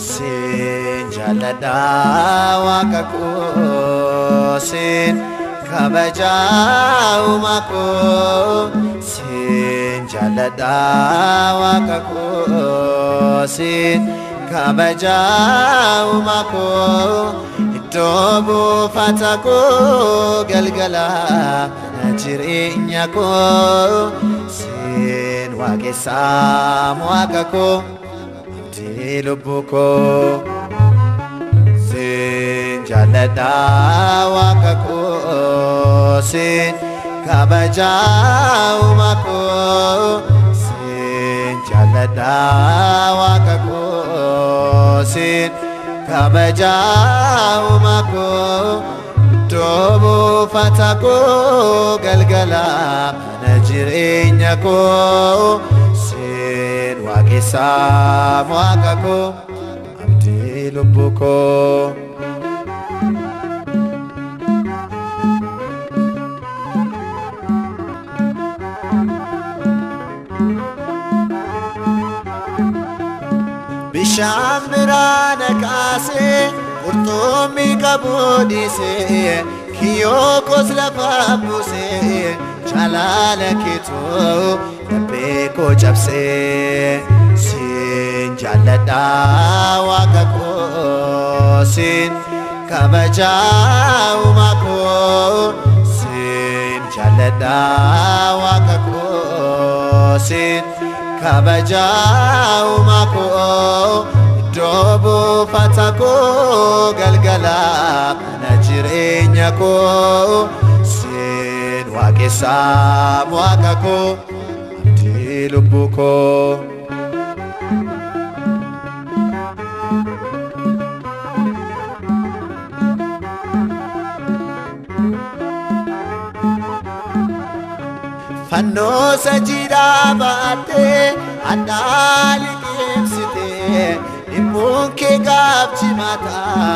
Siin jaalladha waaqa koo, siin kabajaa uumaa koo. Siin jaalladha waaqa koo, siin kabajaa uumaa koo. Iddoo buufata koo galgala jireenya koo, siin waaqessaa waaqa koo, abdii lubbuu koo. Siin jaalladha waaqa koo, siin kabajaa uumaa koo. Siin jaalladha waaqa koo, siin kabajaa uumaa koo. Iddoo buufata koo galgala mana jireenya koo, siin waaqessaa waaqa koo, abdii lubbuu koo. Bishaan biraa na kaasee, qurxummii qabu dhiisee, kiyyoo koos lafa buusee, jaalala keetuu laphee koo cabsee. Siin jaalladha waaqa koo, siin kabajaa uumaa koo. Siin jaalladha waaqa koo, siin kabajaa uumaa koo. Iddoo buufata koo galgala mana jireenya koo, siin waaqessaa waaqa koo, abdii lubbuu koo. Fannoo sajiidhaa baattee hadhaa liqimsitee, dhimmuun kee gaaf cimataa,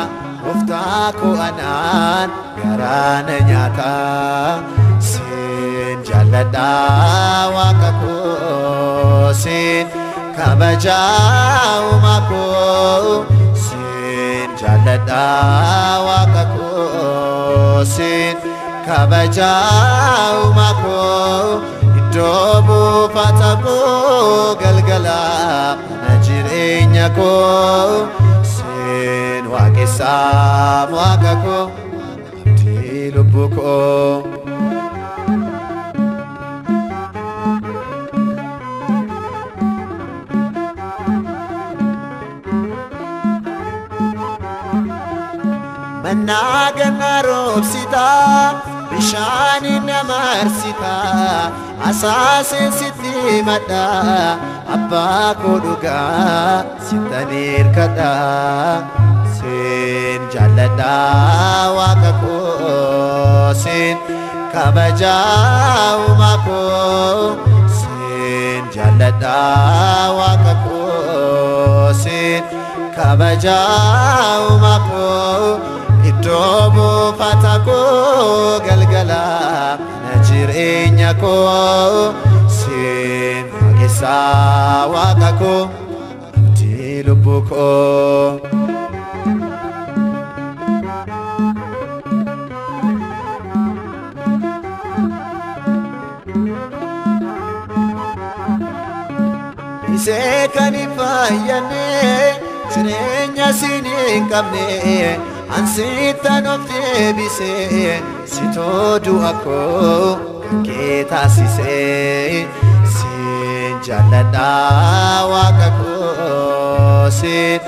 gooftaa koo anaan garaa na nyaataa. Siin jaalladha waaqa koo, siin kabajaa uumaa koo. Siin jaalladha waaqa koo, siin kabajaa uumaa koo. Iddoo buufata koo galgala mana jireenya koo, siin waaqessaa waaqa koo, abdii lubbuu koo. Mannaa ganna roobsitaa, bishaaniin na marsitaa, asaaseen sitti madha, abbaa koo dhugaa sittan hirkadha. Siin jaalladha waaqa koo, siin kabajaa uumaa koo. Siin jaalladha waaqa koo, siin kabajaa uumaa koo. Iddoo buufata koo galgala mana jireenya koo, siin waaqessaa waaqa koo, abdii lubbuu koo. Isee kan hin fayyadne, jireenya siin hin qabne, ansittan of deebisee, sitoo du'a koo kan kee taasisee. Siin jaalladha waaqa koo, siin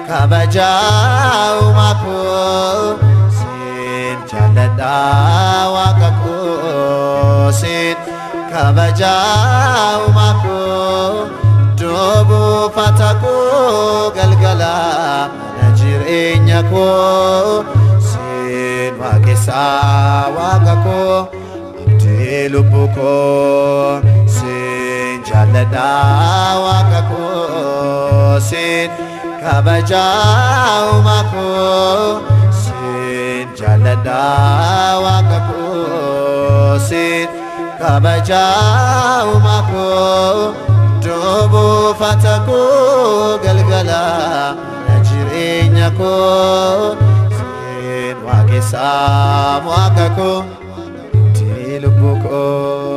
kabajaa uumaa koo. Siin jaalladha waaqa koo, siin kabajaa uumaa koo. Iddoo buufata koo galgala mana jireenya koo, siin waaqessaa waaqessaa waaqa koo abdii lubbuu koo. Siin jaalladha waaqa koo, siin kabajaa uumaa koo. Siin jaalladha waaqa koo, siin kabajaa uumaa koo. Iddoo buufata koo galgala na jireenya koo. Siin waaqessaa waaqa koo abdii lubbuu koo.